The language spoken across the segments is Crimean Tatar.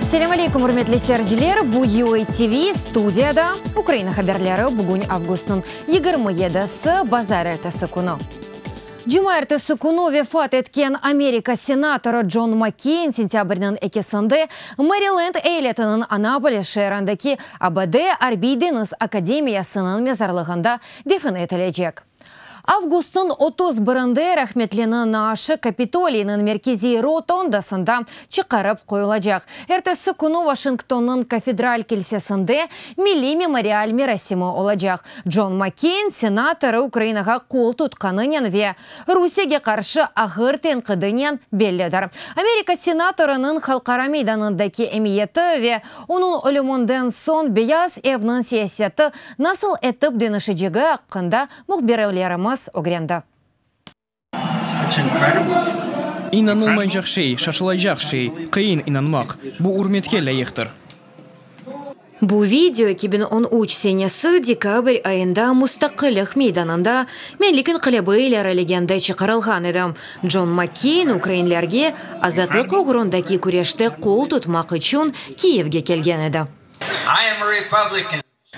Selâm aleyküm, ürmetli seyirciler! Bu UATV, studiyada Ukraina haberleri, bugün avgustnıñ 27-si, bazarertesi künü. Cumaertesi künü vefat etken Amerika senatorı John McCain sentâbrniñ ekisinde Maryland eyaletiniñ Annapolis şeerindeki ABD Arbiy-deñiz akademiyasınıñ mezarlığında defin etilecek. Avgustnıñ 31-inde rahmetliniñ naaşı Kapitoliyniñ merkeziy rotondasında çıqarıp qoyulacaq. Ertesi künü Washingtonnıñ kafedral kilsesinde milliy memorial merasimi olacaq. John McCain, senatorı Ukrainağa qol tutqanınen ve Rusiyege qarşı ağır tenqidinen bellidir. Amerika senatorınıñ halqara meydanındaki emiyeti ve onıñ ölüminden soñ Beyaz evniñ siyaseti nasıl etip deñişecegi aqqında mühbirlerimiz ögrendi. İnanılmaycaq şey, şaşılaycaq şey, qıyın inanmaq. Bu ürmetke lâyıqtır. Bu video 2013 senesi dekabr ayında Mustaqillik meydanında Menlik inqilâbı ilerilegende çıqarılğan edi. John McCain ukrainlerge azatlıq oğrundaki küreşte qol tutmaq içün Kiyevge kelgen edi.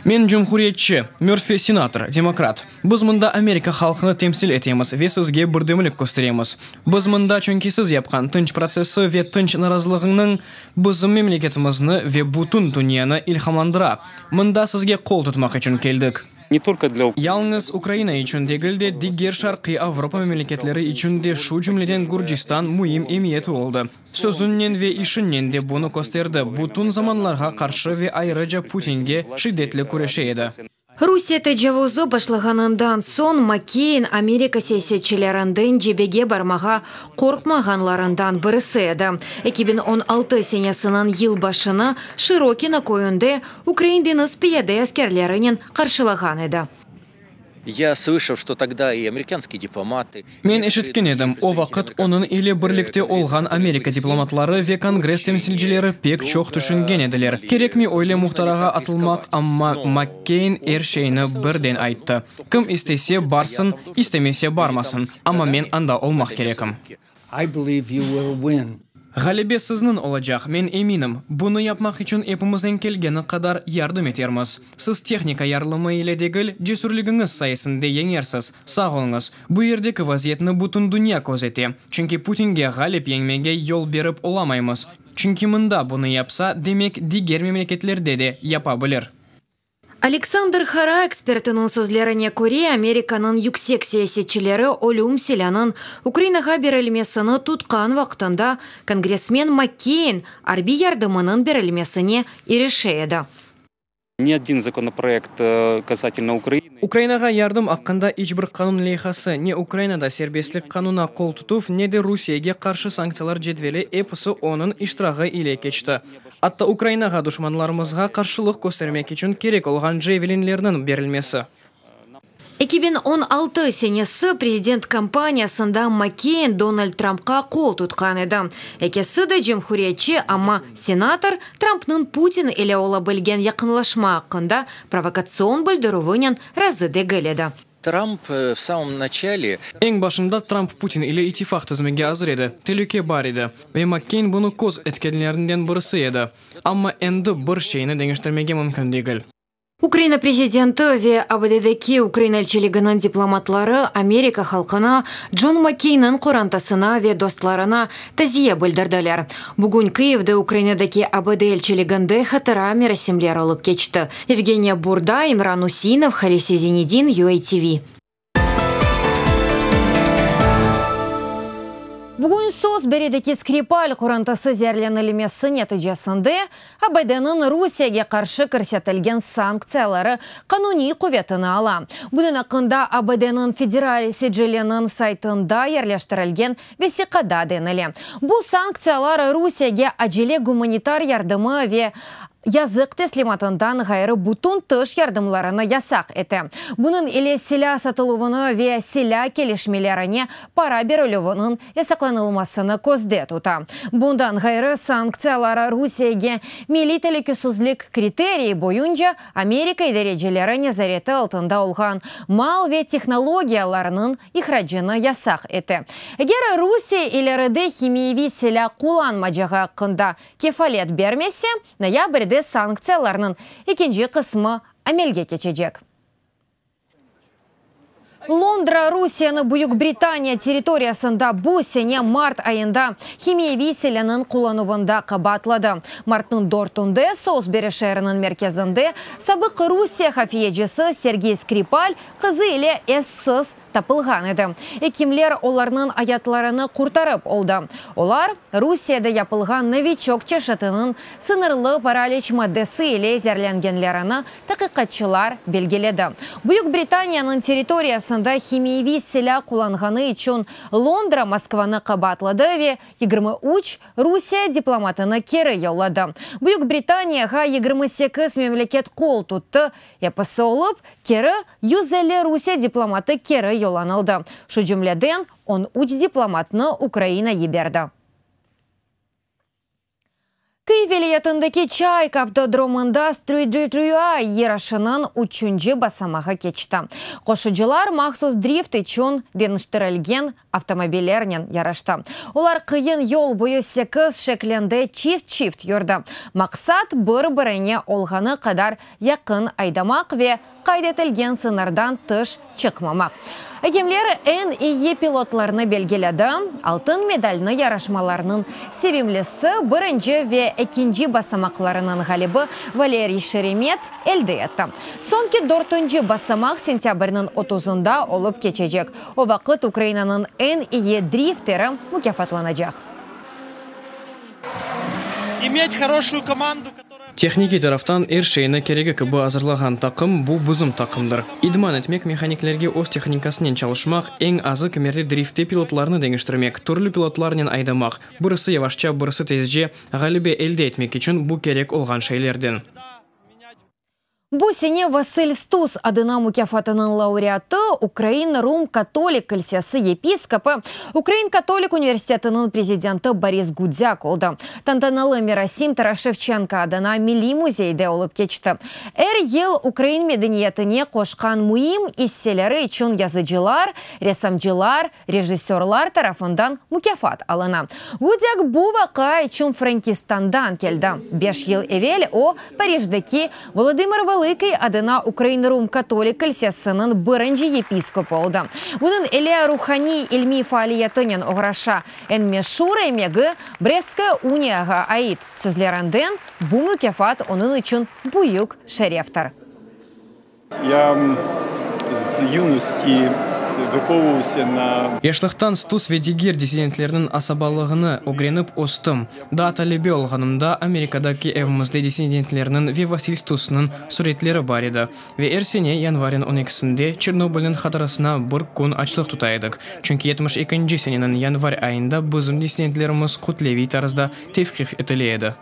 Men cumhuriyetçi, Mörfi senator, demokrat. Biz mında Amerika halqını temsil etemiz ve sizge birdemlik kösteremiz. Biz mında, çünki siz yapqan tınç protsessi ve tınç narazılığıñnıñ bizim memleketimizni ve bütün dünyanı ilhamlandıra. Mında sizge qol tutmaq içün keldik. Yalıñız Ukraina içün degil de, diger Şarqiy Avropa memleketleri içün de, şu cümleden Gürcistan, müim emiyeti oldı. Sözünnen ve işinnen de bunı kösterdi, bütün zamanlarğa qarşı ve ayrıca Putinge şiddetli küreşe edi. Rusiye tecavuzı başlağanından soñ Makkeyn Amerika siyasetçilerinden cebege barmağa qorqmağanlarından birisi edi. 2016 senesiniñ yılbaşını Şırokino köyünde ukrain deñiz piyade askerlerinen qarşılağan edi. Ya slışal, çto togda i amerikanskiye diplomatı. Men eşitken edim, o vaqıt onıñ ile birlikte olğan Amerika diplomatları ve Kongress temsilcileri pek çoq tüşüngen ediler, kerekmi öyle muhtarağa atılmaq, amma Makkeyn er şeyni birden ayttı, kim istese, barsın, istemese, barmasın, amma men anda olmaq kerekim. Ğalebe sizniñ olacaq, men eminim. Bunı yapmaq içün epimizden kelgeni qadar yardım etermiz. Siz tehnika yarlımı ile degil, cesürligiñiz sayesinde yeñersiz. Sağ oluñız. Bu yerdeki vaziyetni bütün dünya közete. Çünki Putinge ğalip yeñmege yol berip olamaymız. Çünki mında bunı yapsa, demek diger memleketlerde de yapa bilir. Aleksandr Hara ekspertiniñ sözlerine köre, Amerikanıñ yüksek siyasetçileri ölüm silânıñ Ukrainağa berilmesini tutqan vaqtında kongressmen Makkeyn arbiy yardımınıñ berilmesine irişe edi. Ni odin zakonoproyekt kasatelno Ukrainy. Ukrainağa yardım aqqında iç bir qanun leyhası, ne Ukrainada serbestlik qanuna qol tutuv, ne de Rusiyege qarşı sanktsiyalar cedveli episi onıñ iştirağı ile keçti. Atta Ukrainağa duşmanlarımızğa qarşılıq köstermek içün kerek olğan Javelinlerniñ berilmesi. 2016 senesi prezident kampaniyasında Makkeyn Donald Trampqa qol tutqan edi. Ekisi de cumhuriyetçi, amma senator Trampnıñ Putin ile ola bilgen yaqınlaşma aqqında provokatsion bildirüvinen razı degil edi. Tramp v samom načale. Eñ başında Tramp Putin ile ittifaq tizmege azır edi, telüke bar edi ve Makkeyn bunı köz etkenlerinden birisi edi. Amma endi bir şeyni deñiştirmege mümkün degil. Ukraina prezidenti ve ABDdeki Ukraina elçiliginiñ diplomatları Amerika halqına, John Makkeynniñ qorantasına ve dostlarına taziye bildirdiler. Bugün Kıyivde Ukrainadaki ABD elçiliginde hatıra merasimler olıp keçti. Yevgeniya Burda, İmran Usinov, Halise Zinedin, UATV. Bugün Salisbury'deki Skripal qorantası zeerlenilmesi neticesinde ABDniñ Rusiyege qarşı kirsetilgen sanktsiyaları qanuniy quvetini ala. Bunıñ aqqında ABDniñ Federal siciliniñ saytında yerleştirilgen vesiqada denile. Bu sanktsiyalar Rusiyege acele gumanitar yardımı ve. Yazıq teslimatından ğayrı bütün tış yardımlarını yasaq ete. Bunıñ ile silâ satıluvını ve silâ kelişmelerine para berilüviniñ yasaqlanılmasını közde tuta. Bundan ğayrı, sanktsiyalar Rusiyege milliy telükesizlik kriteriyi boyunca Amerika idarecileri nezareti altında olğan mal ve tehnologiyalarnıñ ihracını yasaq ete. Eger Rusiye ileride himiyeviy silâ qullanmacağı aqqında kefalet bermese, noyabrde sanktsiyalarnıñ ekinci qısmı amelge keçecek. Londra Rusiyeni Büyük Britaniya territoriyasında bu sene mart ayında himiyeviy silânıñ qullanuvında qabaatladı. Martnıñ dörtünde Solsberi şeeriniñ merkezinde sabıq Rusiye hafiyecisi Sergey Skripal qızı ile essiz tapılğan edi. Ekimler olarnıñ ayatlarını qurtarıp oldı. Olar, Rusiyede yapılğan Noviçok çeşitiniñ sıñırlı paraliç maddesi ile zeerlengenlerini taqiqatçılar belgiledi. Büyük Britaniyanıñ territoriyasında himiyeviy silâ qullanğanı içün Londra Moskvanı qabaatladı ve 23 Rusiye diplomatını keri yolladı. Büyük Britaniyağa 28 memleket qol tuttı, episi olıp, keri 150 Rusiye diplomatı keri yollanıldı, şu cümleden 13 diplomatnı Ukraina yiberdi. Kıyiv vilâyetindeki Çayka avtodromında Street Drift UA yarışınıñ üçünci basamağı keçti. Qoşucılar mahsus drift içün deñiştirilgen avtomobillernen yarıştı. Olar qıyın yol boyu sekiz şeklinde çift-çift yürdi. Maqsat, bir-birine olğanı qadar yaqın aydamaq ve qayd etilgen sıñırdan tış çıqmamaq. Akemler eñ iyi pilotlarnı belgiledi. Altın medalni yarışmalarnıñ sevimlisi, birinci ve ekinci basamaqlarınıñ ğalibi Valeriy Şeremet elde etti. Soñki dörtünci basamaq sentâbrniñ otuzında olıp keçecek. O vaqıt Ukrainanıñ eñ iyi drifteri mukâfatlanacaq. İmet horoşuyu komandu, kotoraya. Tehnikiy taraftan er şeyni keregi kibi azırlağan taqım, bu bizim taqımdır. İdman etmek, mehaniklerge öz tehnikasınen çalışmaq, eñ azı kimerde driftte pilotlarnı deñiştirmek, türlü pilotlarnen aydamaq, birisi yavaşça, birisi tezce, ğalebe elde etmek içün bu kerek olğan şeylerden. Bu sene Vasıl Stus adına mukâfatınıñ laureatı, Ukrain Rum-katolik kilsesi yepiskopı, Ukrain katolik universitetiniñ prezidenti Boris Gudzâk oldı. Tantanalı merasim Taras Şevçenko adına Milliy müzeyde olıp keçti. Er yıl ukrain medeniyetine qoşqan müim isseleri içün yazıcılar, ressamcılar, rejissörlar tarafından mukâfat alına. Gudzâk bu vaqia içün Frenkistandan keldi. Beş yıl evel o, Parijdeki Volodımır Velıkıy adına Ukrain Rum-katolik kilsesiniñ birinci yepiskopı oldı. Bunıñ ile ruhaniy-ilmiy faaliyetinen oğraşa. Eñ meşur emegi Brestskaya uniyağa ait. Sözlerinden, bu mukâfat onıñ içün büyük şereftir. Ya z yunosti vıhovuvavsâ na. Yaşlıqtan Stus ve diger dissidentlerniñ asabalığını ögrenip östim. Daa talebe olğanımda Amerikadaki evimizde dissidentlerniñ ve Vasil Stusnıñ süretleri bar edi. Ve er sene yanvarniñ on ekisinde Çernobılniñ hatırasına bir kün açlıq tuta edik. Çünki yetmiş ekinci seneniñ yanvar ayında bizim dissidentlerimiz kütleviy tarzda tevqif etile edi.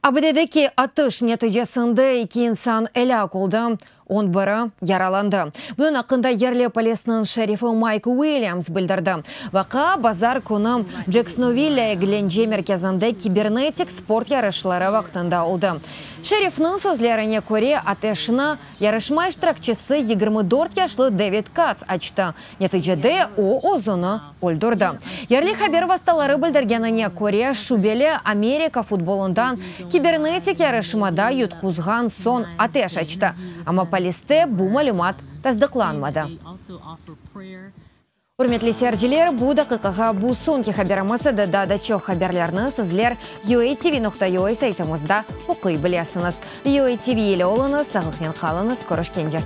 ABDdeki atış neticesinde eki insan elâk oldı, on biri yaralandı. Bunıñ aqqında yerli polisniñ şerifi Mayk Uilyams bildirdi. Vaqia bazar künü Ceksnoville eglence merkezinde kibernetik sport yarışları vaqtında oldı. Şerifniñ sözlerine köre, ateşni Yarışma iştirakçisi 24 yaşlı David Kats açtı. Neticede o, özüni öldürdi. Yerli haber vastaları bildirgenine köre, şübeli Amerika futbolından kibernetik yarışmada yutquzğan soñ ateş açtı. Amma poliste bu malümat tasdıqlanmadı. Ürmetli seyirciler, bu daqiqağa bu soñki haberimiz edi. Daa da çoq haberlerni sizler UATV nokta UA saytımızda oquy bilesiñiz. UATV ile oluñız, sağlıqnen qalıñız, körüşkence.